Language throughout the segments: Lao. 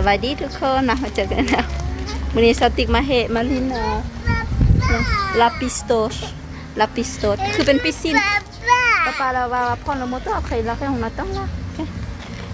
ສະບາຍດີທຸກຄົນ ມາເຈີກັນແລ້ວ. ມື້ນີ້ສາວຕິກມາເຮ ມາຫຼິ້ນ ເອີ La Pistoche, La Pistoche ຄືເປັນປີຊີນ. ປ້າລາວວ່າ ວ່າພອນລະມົດ ໂອເຄ ລາວແຄ່ຫ້ອງນ້ອຍຕ້ອງລາ ໂອເຄ.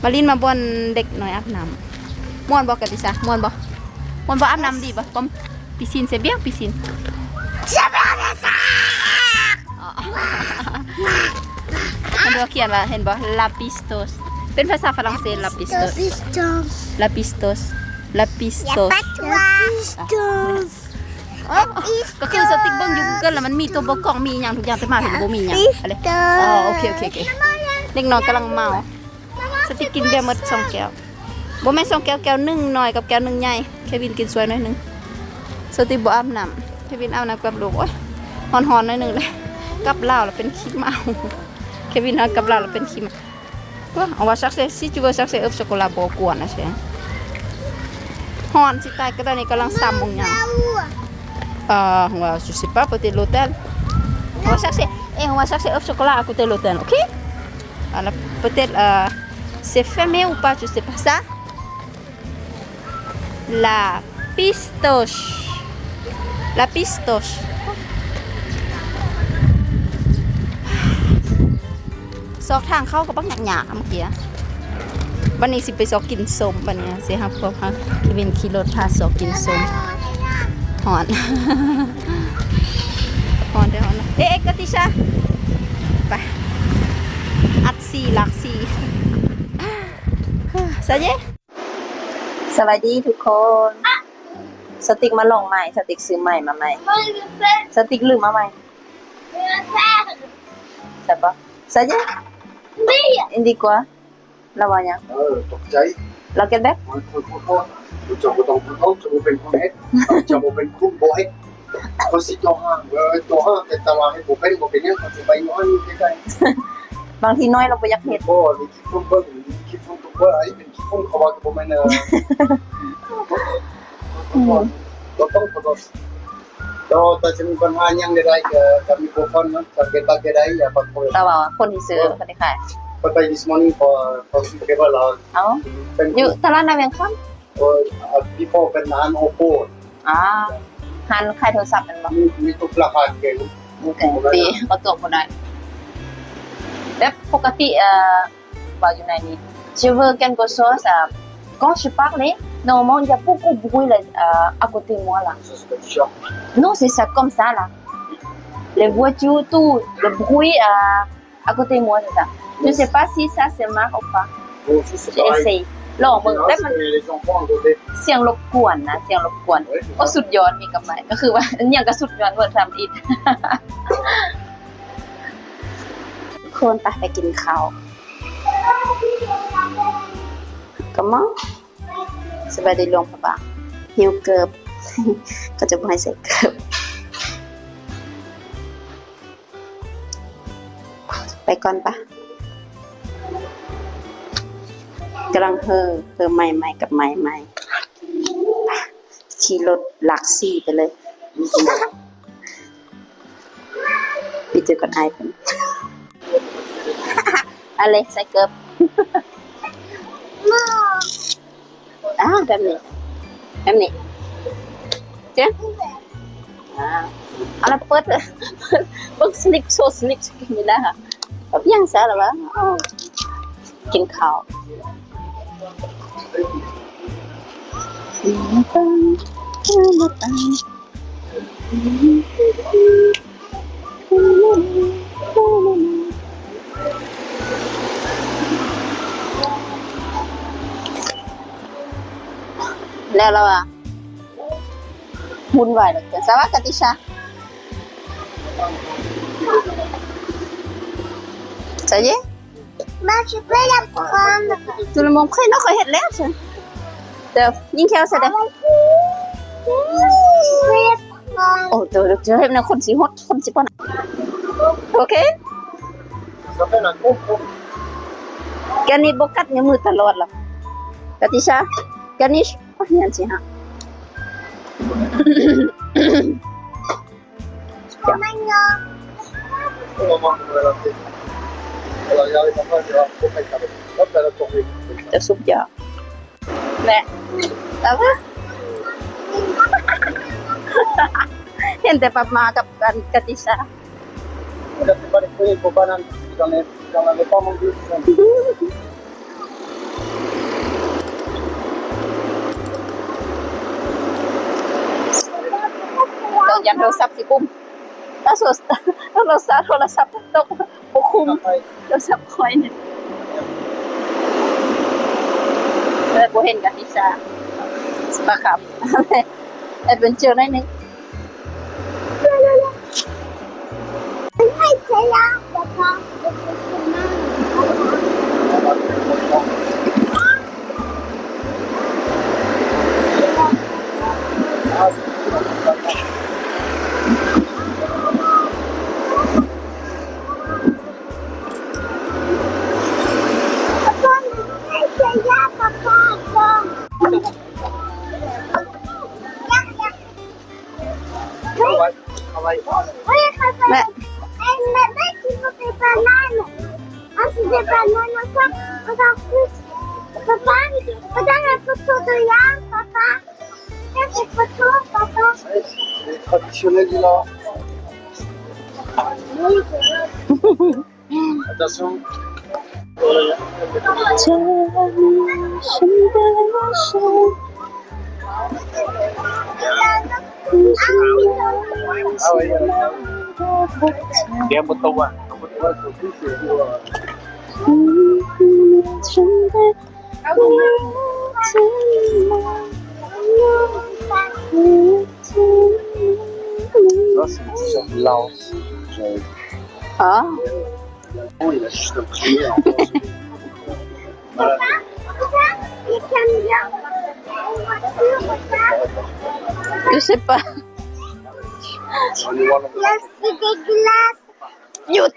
ມາຫຼິ້ນມາບ່ອນເດັກນ້ອຍອາບນ້ຳ. ມ່ວນບໍ່ ກະຕິຊາ? ມ່ວນບໍ່? ມ່ວນບໍ່? ອາບນ້ຳດີບໍ່? ປ້ອມ Piscine, c'est bien, piscine. ເຫັນບໍ່ ຂຽນວ່າ ເຫັນບໍ່? La Pistoche ເປັນພາສາຝຣັ່ງເສດ La Pistoche. La Pistoche, La Pistoche. ໂອ້ ກໍຄືສະຕິກເບິ່ງຢູ່ Google ແລ້ວ ມັນມີຕົວບະກອງ ມີຫຍັງທຸກຢ່າງ ແຕ່ມາເຫັນບໍ່ມີຫຍັງ. ອໍ ໂອເຄ ໂອເຄ ເດັກນ້ອຍກຳລັງເມົາ. ສະຕິກກິນເບຍໝົດສອງແກ້ວ. ບໍ່ແມ່ນສອງແກ້ວ ແກ້ວໜຶ່ງນ້ອຍກັບແກ້ວໜຶ່ງໃຫຍ່. ເຄວິນກິນຊ່ວຍໜ້ອຍໜຶ່ງ. ສະຕິກບໍ່ອາບນ້ຳ. ເຄວິນອາບນ້ຳກັບລູກ. ໂອ້ຍ ຮ້ອນໆໜ້ອຍໜຶ່ງເດ້. ກັບລາວແລ້ວເປັນຂີ້ເມົາ. ເຄວິນເຮົາກັບລາວແລ້ວເປັນຂີ້ເມົາ. ເອົາວ່າ chercher, si tu veux chercher œuf chocolat ບໍ່ກວນນະ ຮ້ອນຊິຕາຍ. ກໍຕອນນີ້ກຳລັງສາມໂມງຍາມ. Euh, on va, je sais pas, peut-être l'hôtel. On va chercher, eh, on va chercher œuf chocolat à côté de l'hôtel, ok? Alors, peut-être, euh, c'est fermé ou pas, je sais pas ça. La Pistoche. La Pistoche. ຊອກທາງເຂົ້າກໍບັກຍາກໆ ເມື່ອກີ້. ບັດນີ້ຊິໄປຊອກກິນສົ້ມ ບັດນີ້ຊິຮັບພວກເຮົາ ເຄວິນຂີ່ລົດພາຊອກກິນສົ້ມ. ຮ້ອນ ຮ້ອນເດີ້ ຮ້ອນເດີ້. ເອກະຕິຊາ ໄປ ອັດສີ່ ລັກສີ່. ສະເຢ ສະບາຍດີທຸກຄົນ. ສະຕິກມາລອງໃໝ່ ສະຕິກຊື້ໃໝ່ມາໃໝ່. ສະຕິກລືມມາໃໝ່. ແຊບບໍ່? ສະເຢ ອິນດີກວ່າ. ລາວວ່າຫຍັງ? ເອີ ຕົກໃຈ. ລາວເກັດແບັກ? ເຈົ້າບໍ່ຕ້ອງເອົາ ເຈົ້າບໍ່ເປັນຄົນເຮັດ ເຈົ້າບໍ່ເປັນຄົນບໍ່ເຮັດ. ເຂົາຊິເຈາະຫາງ ເອີ ເຈາະຫາງແຕ່ຕະຫຼາດໃຫ້ບໍ່ເປັນ ບໍ່ເປັນຫຍັງ ເຂົາຊິໄປຢູ່ຫັ້ນຢູ່ໃກ້ໆ. ບາງທີນ້ອຍລາວບໍ່ຢາກເຮັດ. ບໍ່ ນີ້ຂີ້ຝຸ່ນເບິ່ງ ນີ້ຂີ້ຝຸ່ນຕົກເບິ່ງ ອັນນີ້ເປັນຂີ້ຝຸ່ນ ເຂົາວ່າກໍບໍ່ແມ່ນ ເອີ ອືມ ບໍ່ຕ້ອງ ບໍ່ຕ້ອງ ແຕ່ວ່າ ແຕ່ຊິມີບັນຫາຫຍັງໃດໆ ກໍ ກໍມີຜູ້ຟັງນະ ສັງເກດຕາແກ່ໃດ ຢ່າປາກເປີດ. ແຕ່ວ່າຄົນທີ່ຊື້ ເອີ ຄົນທີ່ຂາຍ ໄປ this morning for, for table ລາວ ເອົ້າ ຢູ່ຕະຫຼາດໃນວຽງຄຳ. ເອີ before ເປັນຮ້ານ Oppo. ອ່າ ຮ້ານຂາຍໂທລະສັບແມ່ນບໍ່? ມີ ມີທຸກລາຄາເລີຍ. ໂອເຄ ດີ ບໍ່ຕົວະບໍ່ໄດ້. ແບບປົກກະຕິ ເອີ ວ່າຢູ່ໃນນີ້ je veux quelque chose, euh, quand je parle, normalement, il y a beaucoup de bruit là, euh, à côté moi là. Non, c'est ça, comme ça là. Les voitures, tout, le bruit, euh, à côté moi, c'est ça. Je sais pas si ça se marche ou pas. J'ai essayé. ລອງເບິ່ງ ແບບມັນ ສຽງລົບກວນນະ ສຽງລົບກວນ. ໂອ້ ສຸດຍອດ ມີກຳໄລ ກໍຄືວ່າ ຫຍັງກໍສຸດຍອດເບິດ ທຳອິດ. ຄົນ ໄປ ໄປກິນເຂົ້າ. Comment? ສະບາຍດີ ຫຼວງພະບາງ. ຫິວເກີບ ເຂົາຈະບໍ່ໃຫ້ໃສ່ເກີບ. ໄປກ່ອນປະ. ກຳລັງເຮີ ເຮີໄມ້ໃໝ່ກັບໄມ້ໃໝ່. ຂີ່ລົດຫຼັກສີ່ໄປເລີຍ. ໄປເຈີກັນອ້າຍເພິ່ນ. Allez, ໃສ່ເກີບ. ອ່າ ແບບນີ້ ແບບນີ້ ເຈົ້າ. ອ່າ ເອົາລະ ເປີດ ເບິ່ງ slip, so slip, slip ນີ້ລະ. ແບບຫຍັງຊະລະວະ. ກິນເຂົ້າ. ແລ້ວລະວ່າ ວຸ່ນວາຍເຫຼືອເກີນ. ສະຫວັດດີ ກາຕິຊາ. ສະເຢ. Bah, tu peux la prendre. Tout le monde prend. Non, ຂ້ອຍເຮັດແລ້ວຊັ້ນ. ເດີ ຍິງແຂ້ວຊະເດີ. Tu peux la prendre. ໂອ້ ໂຕ ເດີ ເຮັດແນວຄົນຊິຫົດ ຄົນຊິບໍ່ນະ. ໂອເຄ. ການິດບໍ່ກັດ ຍາມືຕະຫຼອດລະ. ກາຕິຊາ ການິດ ໂອ້ຍ ຍານຊິຫາ. Maman, non. ຈະສຸບຢາ. ແຫຼະ ເຫັນແຕ່ປາມາກັບອັນກະຕິຊາ. ຕ້ອງຢ້ານໂທລະສັບຊິບຸ້ມ ໂທລະສັບ ໂທລະສັບຕົກ ບໍ່ຄຸ້ມ ໂທລະສັບຂ້ອຍນີ້ ແລ້ວບໍ່ເຫັນກັນຕິຊາ ປາຄຳ ແອດເວັນເຈີໜ້ອຍໜຶ່ງ. Attention. Là, c'est une t-shirt Laos. J'avais Ah. Oh, il a juste imprimé en français. Voilà. Je sais pas. On est loin. Là, c'est des glaces. ຢຸດ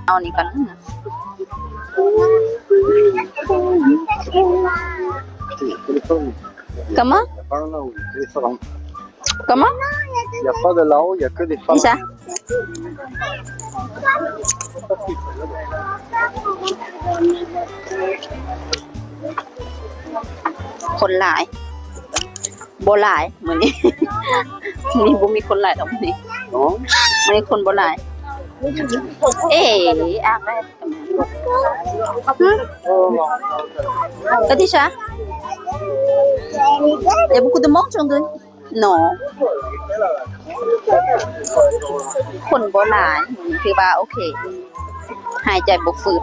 ເອົານີ້ກ່ອນ. Comment ? Comment ? Il y a pas de Laos, il y a que des femmes. ຄົນຫຼາຍ ບໍ່ຫຼາຍມື້ນີ້ ມື້ນີ້ບໍ່ມີຄົນຫຼາຍດອກມື້ນີ້ ມື້ນີ້ຄົນບໍ່ຫຼາຍ. ເອ ອາກະ ກະຕິຊາ Il y a beaucoup de monde aujourd'hui. Non. ຄົນບໍ່ຫຼາຍ ຖືວ່າໂອເຄ ຫາຍໃຈບໍ່ຝືດ.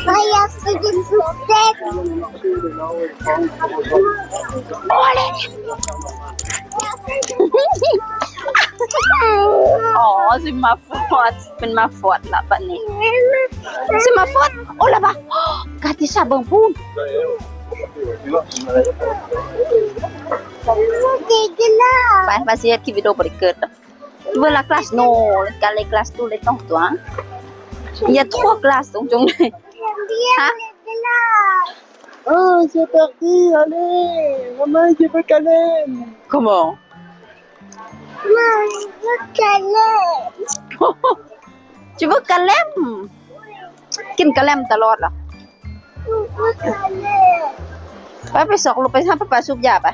Regarde, c'est des sucettes. ອໍ ຊິມາຟອດ ເປັນມາຟອດລະບາດນີ້ ຊິມາຟອດ. ໂອ້ ລະບາ ກາຕິຊາເບິ່ງພຸ້ນ. ໄປ ວ່າຊິເຮັດຄລິບວິດີໂອບໍ່ໄດ້ເກີດດອກ. Tu veux la glace ? Non, regarde les glaces tout le temps, toi, hein. Il y a trois glaces, donc, donc, hein ? Ah, c'est parti, allez, maman, je veux câlin. Comment ? Maman, je veux câlin. Tu veux câlin ? ກິນກະແລັມຕະຫຼອດລະ. ໄປ ໄປຊອກລູກ ໄປຫາປ້າປ້າສູບຢາໄປ. ຮ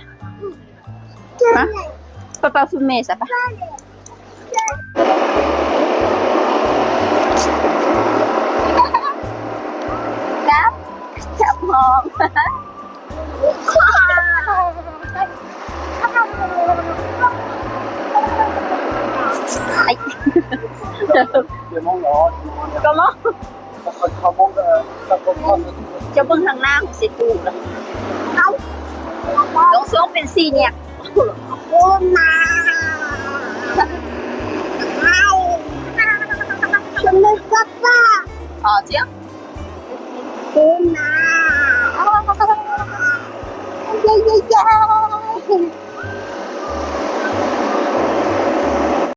ະ? ປ້າປ້າຝຶມເມຊະໄປ. ກັບ ຈັບຫ້ອງ. ໄອ້ Comment ? ຈະເບິ່ງທາງໜ້າຂອງເຊຕູລະ ຕ້ອງຊ່ວງເປັນສີ່ແຍກ. ໂອ້ມາ